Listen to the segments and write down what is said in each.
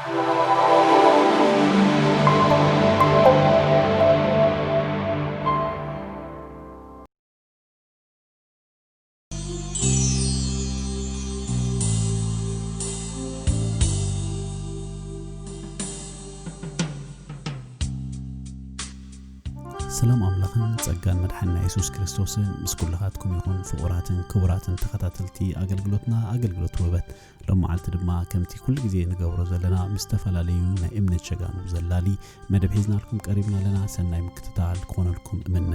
ሰላም ኣምላኽን ጸጋን መድሓንና የሱስ ክርስቶስን ምስ ኩልኻትኩም ይኹን። ፍቑራትን ክቡራትን ተኸታተልቲ ኣገልግሎትና፣ ኣገልግሎት ውበት፣ ሎም መዓልቲ ድማ ከምቲ ኩሉ ግዜ ንገብሮ ዘለና ምስ ዝተፈላለዩ ናይ እምነት ሸጋኑ ዘላሊ መደብ ሒዝናልኩም ቀሪብና ኣለና። ሰናይ ምክትታል ክኾነልኩም እምነ።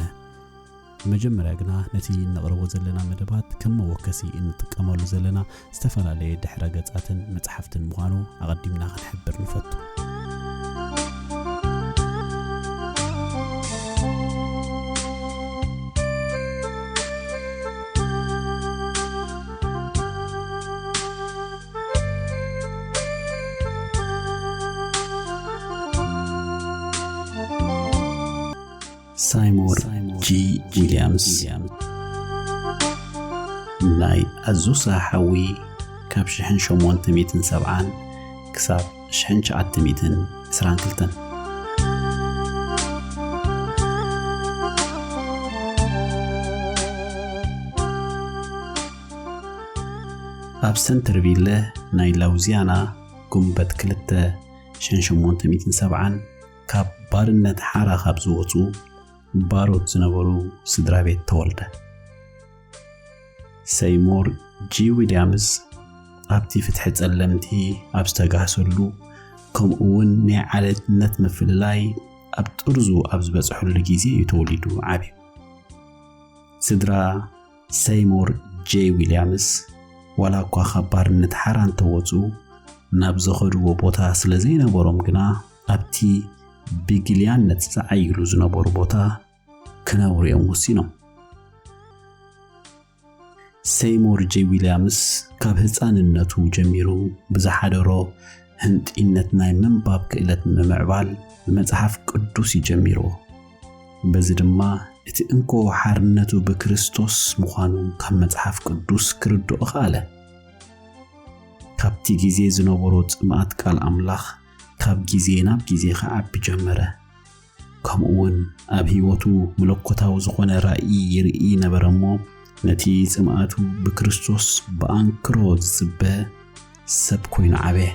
ብመጀመርያ ግና ነቲ እነቕርቦ ዘለና መደባት ከም መወከሲ እንጥቀመሉ ዘለና ዝተፈላለየ ድሕረ ገጻትን መጽሓፍትን ምዃኑ ኣቐዲምና ክንሕብር ንፈቱ። ሳይሞር ጂ ዊልያምስ ናይ ኣዙሳ ሓዊ ካብ ሽሕን ሸሞንተ ሚእትን ሰብዓን ክሳብ ሽሕን ትሽዓተ ሚእትን ዕስራን ክልተን። ኣብ ሰንተርቪለ ናይ ላውዚያና ጉንበት ክልተ ሽሕን ሸሞንተ ሚእትን ሰብዓን ካብ ባርነት ሓራ ካብ ዝወጹ ባሮት ዝነበሩ ስድራ ቤት ተወልደ። ሰይሞር ጂ ዊልያምስ ኣብቲ ፍትሒ ጸለምቲ ኣብ ዝተጋህሰሉ፣ ከምኡ እውን ናይ ዓሌትነት ምፍልላይ ኣብ ጥርዙ ኣብ ዝበጽሐሉ ግዜ እዩ ተወሊዱ ዓብዩ። ስድራ ሰይሞር ጄ ዊልያምስ ዋላ እኳ ካብ ባርነት ሓራ እንተወጹ፣ ናብ ዝኸድዎ ቦታ ስለ ዘይነበሮም ግና ኣብቲ ብጊልያነት ዝዓይሉ ዝነበሩ ቦታ ክነብሩ እዮም ወሲኖም። ሰይሞር ጄ ዊልያምስ ካብ ህጻንነቱ ጀሚሩ ብዝሓደሮ ህንጢነት ናይ ምንባብ ክእለት ንምምዕባል ብመጽሓፍ ቅዱስ እዩ ጀሚርዎ። በዚ ድማ እቲ እንኮ ሓርነቱ ብክርስቶስ ምዃኑ ካብ መጽሓፍ ቅዱስ ክርድኦ ከኣለ። ካብቲ ግዜ ዝነበሮ ጽምኣት ቃል ኣምላኽ ካብ ግዜ ናብ ግዜ ክዓቢ ጀመረ። ከምኡ እውን ኣብ ህይወቱ መለኮታዊ ዝኾነ ራእይ ይርኢ ነበረ እሞ፣ ነቲ ጽምኣቱ ብክርስቶስ ብኣንክሮ ዝጽበ ሰብ ኮይኑ ዓበየ።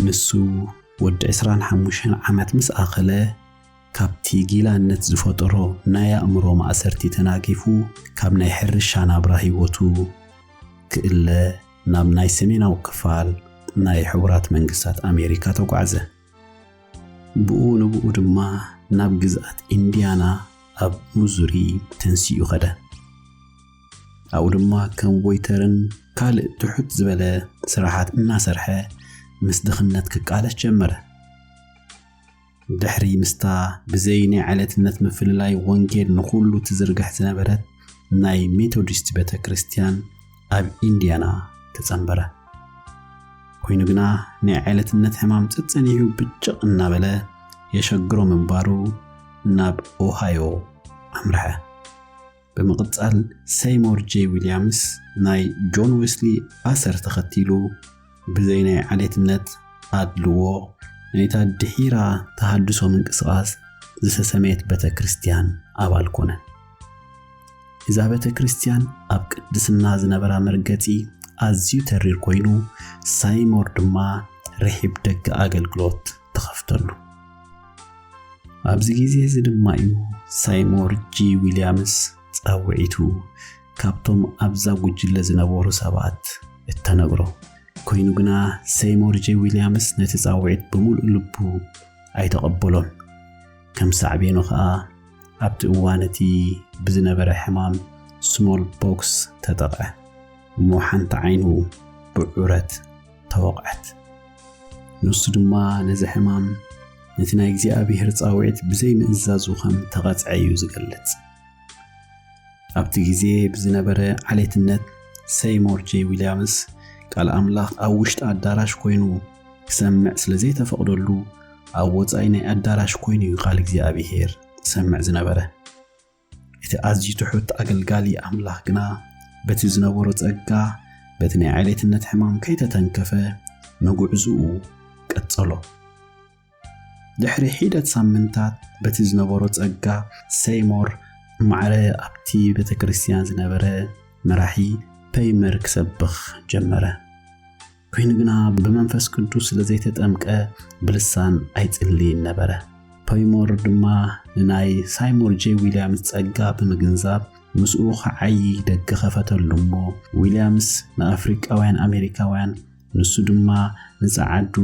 ንሱ ወዲ ዕስራን ሓሙሽተን ዓመት ምስ ኣኸለ፣ ካብቲ ጊላነት ዝፈጠሮ ናይ ኣእምሮ ማእሰርቲ ተናጊፉ፣ ካብ ናይ ሕርሻ ናብራ ህይወቱ ክእለ ናብ ናይ ሰሜናዊ ክፋል ናይ ሕቡራት መንግስታት ኣሜሪካ ተጓዕዘ። ብኡ ንብኡ ድማ ናብ ግዝኣት ኢንዲያና ኣብ ሙዙሪ ተንሲኡ ኸደ። ኣብኡ ድማ ከም ዌይተርን ካልእ ትሑት ዝበለ ስራሓት እናሰርሐ ምስ ድኽነት ክቃለስ ጀመረ። ድሕሪ ምስታ ብዘይ ናይ ዕለትነት ምፍልላይ ወንጌል ንኹሉ ትዝርግሕ ዝነበረት ናይ ሜቶዲስት ቤተ ክርስቲያን ኣብ ኢንዲያና ተጸንበረ። ኮይኑ ግና ናይ ዕለትነት ሕማም ጸጸኒሑ ብጭቕ እናበለ የሸግሮ ምንባሩ ናብ ኦሃዮ ኣምርሐ። ብምቕጻል ሰይሞር ጄ ዊልያምስ ናይ ጆን ዌስሊ ኣሰር ተኸቲሉ ብዘይ ናይ ዓሌትነት ኣድልዎ ናይታ ድሒራ ተሃድሶ ምንቅስቓስ ዝተሰመየት ቤተ ክርስቲያን ኣባል ኮነ። እዛ ቤተ ክርስቲያን ኣብ ቅድስና ዝነበራ መርገጺ ኣዝዩ ተሪር ኮይኑ፣ ሳይሞር ድማ ርሒብ ደገ ኣገልግሎት ተኸፍተሉ። ኣብዚ ግዜ እዚ ድማ እዩ ሳይሞር ጂ ዊልያምስ ጻውዒቱ ካብቶም ኣብዛ ጉጅለ ዝነበሩ ሰባት እተነግሮ። ኮይኑ ግና ሰይሞር ጄ ዊልያምስ ነቲ ጻውዒት ብምሉእ ልቡ ኣይተቐበሎን። ከም ሳዕቤኑ ኸኣ ኣብቲ እዋን እቲ ብዝነበረ ሕማም ስሞል ቦክስ ተጠቕዐ። እሞ ሓንቲ ዓይኑ ብዑረት ተወቕዐት። ንሱ ድማ ነዚ ሕማም ነቲ ናይ እግዚኣብሔር ጻውዒት ብዘይምእዛዙ ከም ተቐጽዐ እዩ ዝገልጽ። ኣብቲ ግዜ ብዝነበረ ዓሌትነት ሰይሞር ጄ ዊልያምስ ቃል ኣምላኽ ኣብ ውሽጢ ኣዳራሽ ኮይኑ ክሰምዕ ስለ ዘይተፈቕደሉ ኣብ ወጻኢ ናይ ኣዳራሽ ኮይኑ እዩ ቃል እግዚኣብሔር ዝሰምዕ ዝነበረ። እቲ ኣዝዩ ትሑት ኣገልጋሊ ኣምላኽ ግና በቲ ዝነበሮ ጸጋ፣ በቲ ናይ ዕሌትነት ሕማም ከይተተንከፈ ንጉዕዝኡ ቀጸሎ። ድሕሪ ሒደት ሳምንታት በቲ ዝነበሮ ጸጋ፣ ሰይሞር ማዕረ ኣብቲ ቤተ ክርስቲያን ዝነበረ መራሒ ፐይመር ክሰብኽ ጀመረ። ኮይኑ ግና ብመንፈስ ቅዱስ ስለ ዘይተጠምቀ ብልሳን ኣይጽልይን ነበረ። ፐይሞር ድማ ንናይ ሳይሞር ጄ ዊልያምስ ጸጋ ብምግንዛብ ምስኡ ክዓዪ ደገ ኸፈተሉ እሞ፣ ዊልያምስ ንኣፍሪቃውያን ኣሜሪካውያን፣ ንሱ ድማ ንጸዓዱ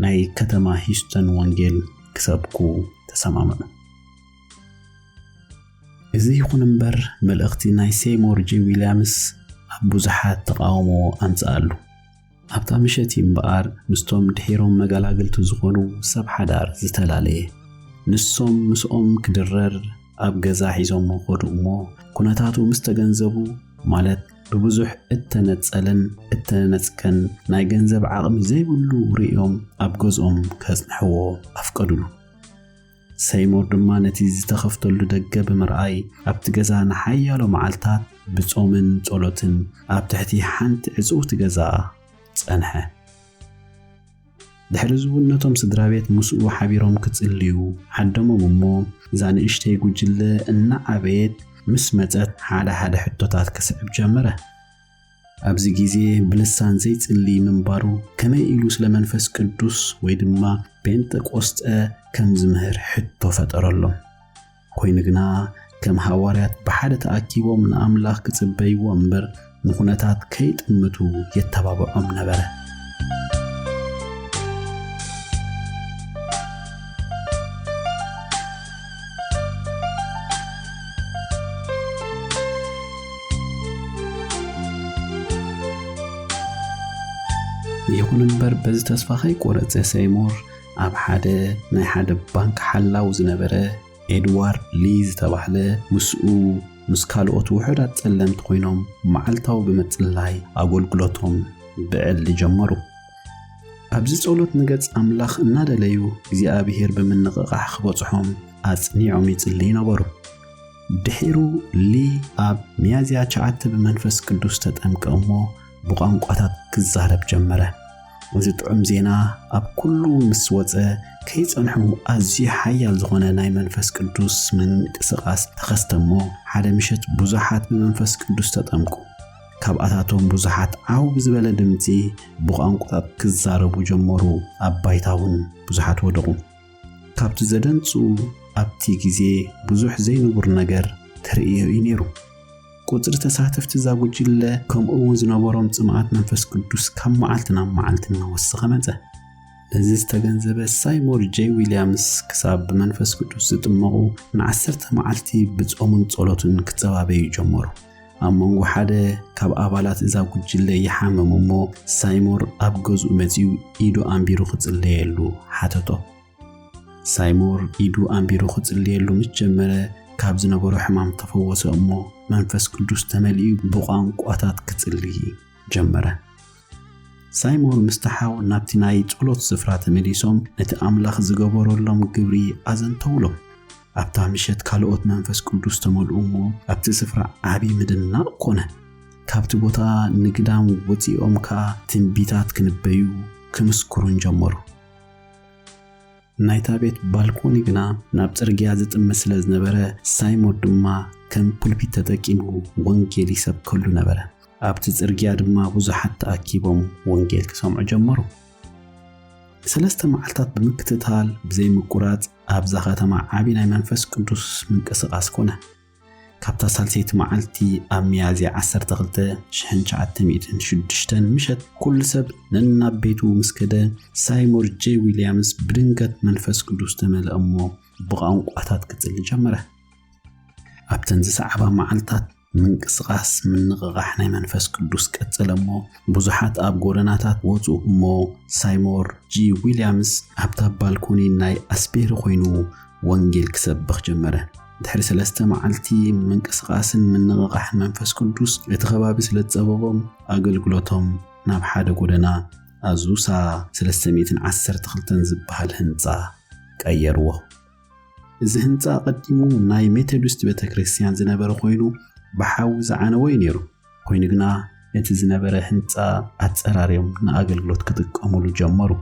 ናይ ከተማ ሂውስተን ወንጌል ክሰብኩ ተሰማምዑ። እዚ ይኹን እምበር፣ መልእኽቲ ናይ ሰይሞር ጄ ዊልያምስ ኣብ ብዙሓት ተቓውሞ ኣምጽኣሉ። ኣብታ ምሸት እምበኣር ምስቶም ድሒሮም መገላግልቲ ዝኾኑ ሰብ ሓዳር ዝተፈላለየ። ንሶም ምስኦም ክድረር ኣብ ገዛ ሒዞሞ ኸዱ እሞ፣ ኩነታቱ ምስ ተገንዘቡ፣ ማለት ብብዙሕ እተነጸለን እተነጽከን ናይ ገንዘብ ዓቕሚ ዘይብሉ ርእዮም ኣብ ገዝኦም ከጽንሕዎ ኣፍቀዱሉ። ሰይሞር ድማ ነቲ ዝተኸፍተሉ ደገ ብምርኣይ ኣብቲ ገዛ ንሓያሎ መዓልታት ብጾምን ጸሎትን ኣብ ትሕቲ ሓንቲ ዕጽውቲ ገዛ ጸንሐ። ድሕሪ ዝውን ነቶም ስድራ ቤት ምስኡ ሓቢሮም ክጽልዩ ዓደሞም እሞ፣ እዛ ንእሽተይ ጉጅለ እናዓበየት ምስ መጸት ሓደ ሓደ ሕቶታት ክስዕብ ጀመረ። ኣብዚ ግዜ ብልሳን ዘይጽሊ ምንባሩ ከመይ ኢሉ ስለ መንፈስ ቅዱስ ወይ ድማ ጴንጠቆስጠ ከም ዝምህር ሕቶ ፈጠረሎም። ኮይኑ ግና ከም ሃዋርያት ብሓደ ተኣኪቦም ንኣምላኽ ክጽበይዎ እምበር ንኹነታት ከይጥምቱ የተባብዖም ነበረ። ይኹን እምበር በዚ ተስፋ ከይቆረጸ ሰይሞር ኣብ ሓደ ናይ ሓደ ባንክ ሓላው ዝነበረ ኤድዋርድ ሊ ዝተባህለ ምስኡ ምስ ካልኦት ውሑዳት ጸለምቲ ኮይኖም መዓልታዊ ብምጽላይ ኣገልግሎቶም ብዕሊ ጀመሩ። ኣብዚ ጸሎት ንገጽ ኣምላኽ እናደለዩ እግዚኣብሔር ብምንቕቓሕ ክበጽሖም ኣጽኒዖም ይጽልዩ ነበሩ። ድሒሩ ሊ ኣብ ሚያዝያ ትሽዓተ ብመንፈስ ቅዱስ ተጠምቀ እሞ ብቋንቋታት ክዛረብ ጀመረ። እዚ ጥዑም ዜና ኣብ ኩሉ ምስ ወጸ ከይጸንሑ ኣዝዩ ሓያል ዝኾነ ናይ መንፈስ ቅዱስ ምንቅስቓስ ተኸስተ እሞ ሓደ ምሸት ብዙሓት ብመንፈስ ቅዱስ ተጠምቁ። ካብኣታቶም ብዙሓት ዓው ብዝበለ ድምጺ ብቋንቋታት ክዛረቡ ጀመሩ፣ ኣብ ባይታ እውን ብዙሓት ወደቑ። ካብቲ ዘደንጹ ኣብቲ ግዜ ብዙሕ ዘይንቡር ነገር ተርእዮ እዩ ነይሩ። ቁጽሪ ተሳተፍቲ እዛ ጉጅለ ከምኡ እውን ዝነበሮም ጽምኣት መንፈስ ቅዱስ ካብ መዓልቲ ናብ መዓልቲ እናወሰኸ መጸ። ነዚ ዝተገንዘበ ሳይሞር ጄ ዊልያምስ ክሳብ ብመንፈስ ቅዱስ ዝጥመቑ ንዓሰርተ መዓልቲ ብጾምን ጸሎትን ክጸባበዩ ጀመሩ። ኣብ መንጎ ሓደ ካብ ኣባላት እዛ ጉጅለ ይሓመም እሞ ሳይሞር ኣብ ገዝኡ መጺኡ ኢዱ ኣንቢሩ ክጽለየሉ ሓተቶ። ሳይሞር ኢዱ ኣንቢሩ ክጽልየሉ ምስ ጀመረ ካብ ዝነበሮ ሕማም ተፈወሰ እሞ መንፈስ ቅዱስ ተመሊኡ ብቋንቋታት ክጽልይ ጀመረ። ሳይሞር ምስቲ ሓው ናብቲ ናይ ጸሎት ስፍራ ተመሊሶም ነቲ ኣምላኽ ዝገበረሎም ግብሪ ኣዘንተውሎም። ኣብታ ምሸት ካልኦት መንፈስ ቅዱስ ተመልኡ እሞ ኣብቲ ስፍራ ዓቢ ምድናቕ ኮነ። ካብቲ ቦታ ንግዳም ወጺኦም ከኣ ትንቢታት ክንበዩ ክምስክሩን ጀመሩ። ናይታ ቤት ባልኮኒ ግና ናብ ጽርግያ ዝጥምት ስለ ዝነበረ ሳይሞር ድማ ከም ፑልፒት ተጠቂሙ ወንጌል ይሰብከሉ ነበረ። ኣብቲ ጽርግያ ድማ ብዙሓት ተኣኪቦም ወንጌል ክሰምዑ ጀመሩ። ሰለስተ መዓልታት ብምክትታል ብዘይምቁራጽ ኣብዛ ከተማ ዓቢ ናይ መንፈስ ቅዱስ ምንቅስቓስ ኮነ። ካብታ ሳልሰይቲ መዓልቲ ኣብ ሚያዝያ ዓሰርተ ክልተ ሽሕን ትሽዓተ ሚእትን ሽዱሽተን ምሸት ኩሉ ሰብ ነናብ ቤቱ ምስ ከደ ሳይሞር ጄ ዊልያምስ ብድንገት መንፈስ ቅዱስ ተመልአ እሞ ብቋንቋታት ክጽሊ ጀመረ። ኣብተን ዝሰዓባ መዓልታት ምንቅስቓስ ምንቕቓሕ ናይ መንፈስ ቅዱስ ቀጸለ እሞ ብዙሓት ኣብ ጎደናታት ወጹ እሞ ሳይሞር ጂ ዊልያምስ ኣብታ ባልኮኒ ናይ ኣስቤሪ ኮይኑ ወንጌል ክሰብኽ ጀመረ። ድሕሪ ሰለስተ መዓልቲ ምንቅስቓስን ምንቕቓሕን መንፈስ ቅዱስ እቲ ከባቢ ስለ ዝጸበቦም ኣገልግሎቶም ናብ ሓደ ጎደና ኣዙሳ ሰለስተ ሚእትን ዓሰርተ ክልተን ዝበሃል ህንጻ ቀየርዎ። እዚ ህንጻ ቀዲሙ ናይ ሜቶዲስት ቤተክርስትያን ዝነበረ ኮይኑ፣ ብሓዊ ዝዓነወ እዩ ነይሩ። ኮይኑ ግና እቲ ዝነበረ ህንጻ ኣጸራርዮም ንኣገልግሎት ክጥቀሙሉ ጀመሩ።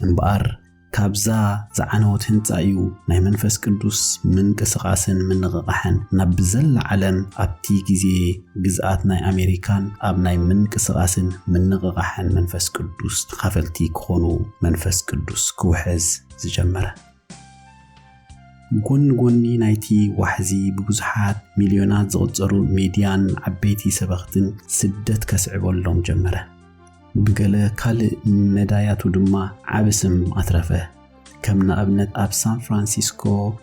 እምበኣር ካብዛ ዝዓነወት ህንጻ እዩ ናይ መንፈስ ቅዱስ ምንቅስቓስን ምንቕቓሕን ናብ ብዘላ ዓለም፣ ኣብቲ ግዜ ግዝኣት ናይ ኣሜሪካን፣ ኣብ ናይ ምንቅስቓስን ምንቕቓሕን መንፈስ ቅዱስ ተኻፈልቲ ክኾኑ፣ መንፈስ ቅዱስ ክውሕዝ ዝጀመረ። ጎኒ ጎኒ ናይቲ ዋሕዚ ብብዙሓት ሚልዮናት ዝቑጸሩ ሚድያን ዓበይቲ ሰበኽትን ስደት ከስዕበሎም ጀመረ። ብገለ ካልእ መዳያቱ ድማ ዓቢ ስም ኣትረፈ። ከም ንኣብነት ኣብ ሳን ፍራንሲስኮ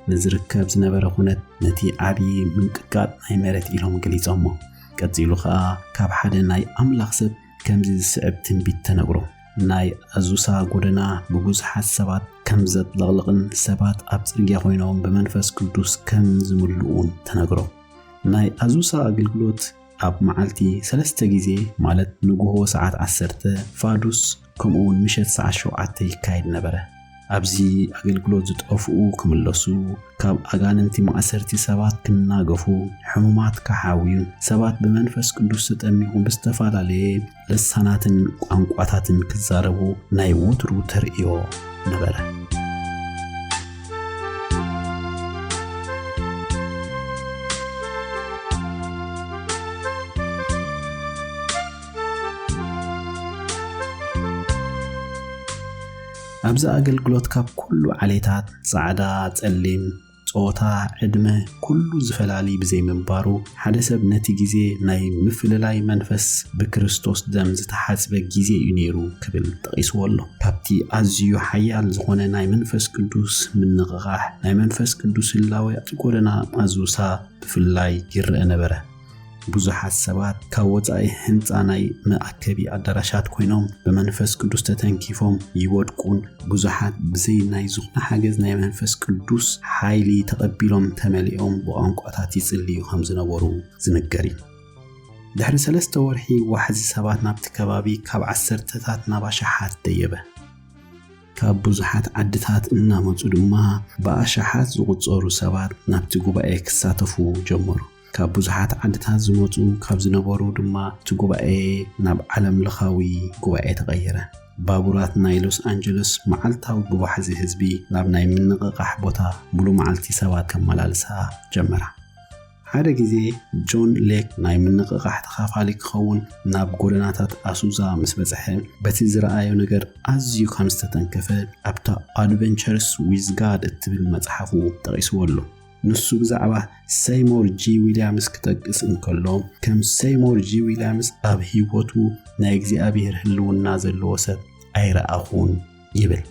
ንዝርከብ ዝነበረ ኩነት ነቲ ዓቢ ምንቅጥቃጥ ናይ መሬት ኢሎም ገሊጾሞ። ቀጺሉ ኸኣ ካብ ሓደ ናይ ኣምላኽ ሰብ ከምዚ ዝስዕብ ትንቢት ተነግሮ። ናይ ኣዙሳ ጎደና ብብዙሓት ሰባት ከም ዘጥለቕልቕን ሰባት ኣብ ጽርግያ ኮይኖም ብመንፈስ ቅዱስ ከም ዝምልኡን ተነግሮ። ናይ ኣዙሳ ኣገልግሎት ኣብ መዓልቲ ሰለስተ ግዜ፣ ማለት ንግሆ ሰዓት ዓሰርተ፣ ፋዱስ፣ ከምኡ እውን ምሸት ሰዓት ሸውዓተ ይካየድ ነበረ። ኣብዚ ኣገልግሎት ዝጠፍኡ ክምለሱ፣ ካብ ኣጋንንቲ ማእሰርቲ ሰባት ክናገፉ፣ ሕሙማት ክሓውዩን ሰባት ብመንፈስ ቅዱስ ተጠሚቑ ብዝተፈላለየ ልሳናትን ቋንቋታትን ክዛረቡ ናይ ወትሩ ተርእዮ ነበረ። ኣብዚ ኣገልግሎት ካብ ኩሉ ዓሌታት፣ ጻዕዳ፣ ጸሊም፣ ጾታ፣ ዕድመ፣ ኩሉ ዝፈላሊ ብዘይምንባሩ፣ ሓደ ሰብ ነቲ ግዜ ናይ ምፍልላይ መንፈስ ብክርስቶስ ደም ዝተሓጽበ ግዜ እዩ ነይሩ ክብል ጠቒስዎ ኣሎ። ካብቲ ኣዝዩ ሓያል ዝኾነ ናይ መንፈስ ቅዱስ ምንቕቓሕ፣ ናይ መንፈስ ቅዱስ ህላወ ኣብቲ ጎደና ኣዙሳ ብፍላይ ይረአ ነበረ። ብዙሓት ሰባት ካብ ወጻኢ ህንጻ ናይ መኣከቢ ኣዳራሻት ኮይኖም ብመንፈስ ቅዱስ ተተንኪፎም ይወድቁን፣ ብዙሓት ብዘይ ናይ ዝኾነ ሓገዝ ናይ መንፈስ ቅዱስ ሓይሊ ተቐቢሎም ተመሊኦም ብቋንቋታት ይጽልዩ ከም ዝነበሩ ዝንገር እዩ። ድሕሪ ሰለስተ ወርሒ ዋሕዚ ሰባት ናብቲ ከባቢ ካብ ዓሰርተታት ናብ ኣሽሓት ደየበ። ካብ ብዙሓት ዓድታት እናመጹ ድማ ብኣሽሓት ዝቑጸሩ ሰባት ናብቲ ጉባኤ ክሳተፉ ጀመሩ። ካብ ብዙሓት ዓድታት ዝመጹ ካብ ዝነበሩ ድማ እቲ ጉባኤ ናብ ዓለም ለኻዊ ጉባኤ ተቐየረ። ባቡራት ናይ ሎስ ኣንጀለስ መዓልታዊ ብዋሕዚ ህዝቢ ናብ ናይ ምንቕቓሕ ቦታ ሙሉ መዓልቲ ሰባት ከመላልሳ ጀመራ። ሓደ ግዜ ጆን ሌክ ናይ ምንቕቓሕ ተኻፋሊ ክኸውን ናብ ጎደናታት ኣሱዛ ምስ በጽሐ፣ በቲ ዝረኣዮ ነገር ኣዝዩ ከም ዝተተንከፈ ኣብታ ኣድቨንቸርስ ዊዝ ጋድ እትብል መጽሓፉ ጠቒስዎ ኣሎ። ንሱ ብዛዕባ ሰይሞር ጂ ዊልያምስ ክጠቅስ እንከሎ፣ ከም ሰይሞር ጂ ዊልያምስ ኣብ ህይወቱ ናይ እግዚኣብሔር ህልውና ዘለዎ ሰብ ኣይረኣኹን ይብል።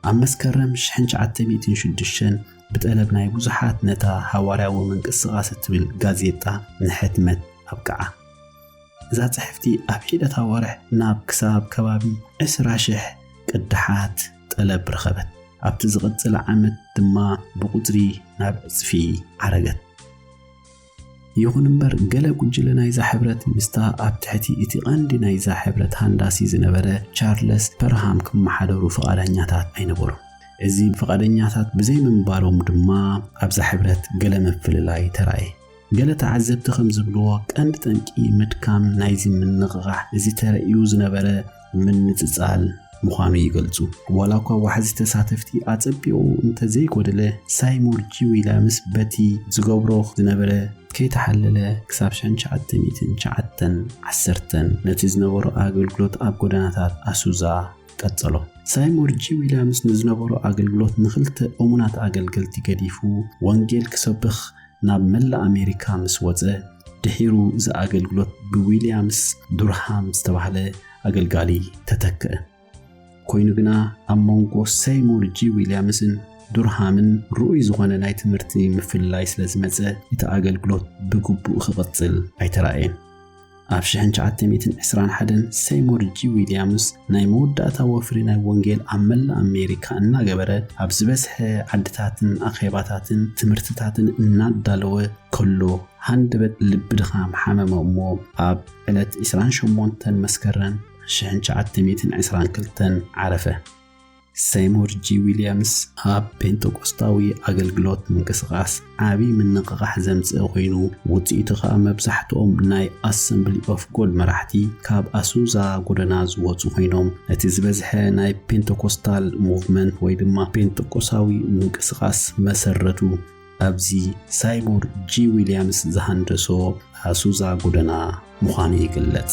ኣብ መስከረም ሽሕን ትሽዓተ ሚእትን ሽዱሽተን ብጠለብ ናይ ብዙሓት ነታ ሃዋርያዊ ምንቅስቓስ እትብል ጋዜጣ ንሕትመት ኣብቅዓ። እዛ ጽሕፍቲ ኣብ ሒደት ኣዋርሕ ናብ ክሳብ ከባቢ ዕስራ ሽሕ ቅዳሓት ጠለብ ረኸበት። ኣብቲ ዝቕጽል ዓመት ድማ ብቁጽሪ ናብ ዕጽፊ ዓረገት። ይኹን እምበር፣ ገለ ጉጅለ ናይዛ ሕብረት ምስታ ኣብ ትሕቲ እቲ ቀንዲ ናይዛ ሕብረት ሃንዳሲ ዝነበረ ቻርለስ ፐርሃም ክመሓደሩ ፍቓደኛታት ኣይነበሩን። እዚ ፍቓደኛታት ብዘይምንባሮም ድማ ኣብዛ ሕብረት ገለ ምፍልላይ ተራእየ። ገለ ተዓዘብቲ ከም ዝብልዎ፣ ቀንዲ ጠንቂ ምድካም ናይዚ ምንቕቓሕ እዚ ተረእዩ ዝነበረ ምንጽጻል ምዃኑ ይገልጹ። ዋላ እኳ ዋሕዚ ተሳተፍቲ ኣጸቢቑ እንተዘይጎደለ፣ ሳይሞር ጂ ዊልያምስ በቲ ዝገብሮ ዝነበረ ከይተሓለለ ክሳብ ሽሕን ትሽዓተ ሚእትን ትሽዓተን ዓሰርተን ነቲ ዝነበሮ ኣገልግሎት ኣብ ጎደናታት ኣሱዛ ቀጸሎ። ሳይሞር ጂ ዊልያምስ ንዝነበሮ ኣገልግሎት ንኽልተ እሙናት ኣገልገልቲ ገዲፉ ወንጌል ክሰብኽ ናብ መላእ ኣሜሪካ ምስ ወጸ፣ ድሒሩ እዚ ኣገልግሎት ብዊልያምስ ዱርሃም ዝተባህለ ኣገልጋሊ ተተክአ። ኮይኑ ግና፣ ኣብ መንጎ ሰይሞር ጂ ዊልያምስን ዱርሃምን ርኡይ ዝኾነ ናይ ትምህርቲ ምፍልላይ ስለ ዝመጸ፣ እቲ ኣገልግሎት ብግቡእ ክቕጽል ኣይተራእየን። ኣብ ሽሕን ትሽዓተ ሚእትን ዕስራን ሓደን ሰይሞር ጂ ዊልያምስ ናይ መወዳእታ ወፍሪ ናይ ወንጌል ኣብ መላእ ኣሜሪካ እናገበረ፣ ኣብ ዝበዝሐ ዓድታትን ኣኼባታትን ትምህርትታትን እናዳለወ ከሎ፣ ሃንደበት ልቢ ድኻም ሓመሞ እሞ፣ ኣብ ዕለት ዕስራን ሸሞንተን መስከረም ሽሕን ትሽዓተ ሚእትን ዕስራን ክልተን ዓረፈ። ሳይሞር ጂ ዊልያምስ ኣብ ፔንተኮስታዊ ኣገልግሎት ምንቅስቓስ ዓቢ ምንቕቓሕ ዘምጽአ ኮይኑ፣ ውጽኢቱ ኸኣ መብዛሕትኦም ናይ ኣሰምብሊ ኦፍ ጎድ መራሕቲ ካብ ኣሱዛ ጎደና ዝወጹ ኮይኖም፣ እቲ ዝበዝሐ ናይ ፔንተኮስታል ሙቭመንት ወይ ድማ ፔንተኮስታዊ ምንቅስቓስ መሰረቱ ኣብዚ ሳይሞር ጂ ዊልያምስ ዝሃንደሶ ኣሱዛ ጎደና ምዃኑ ይግለጽ።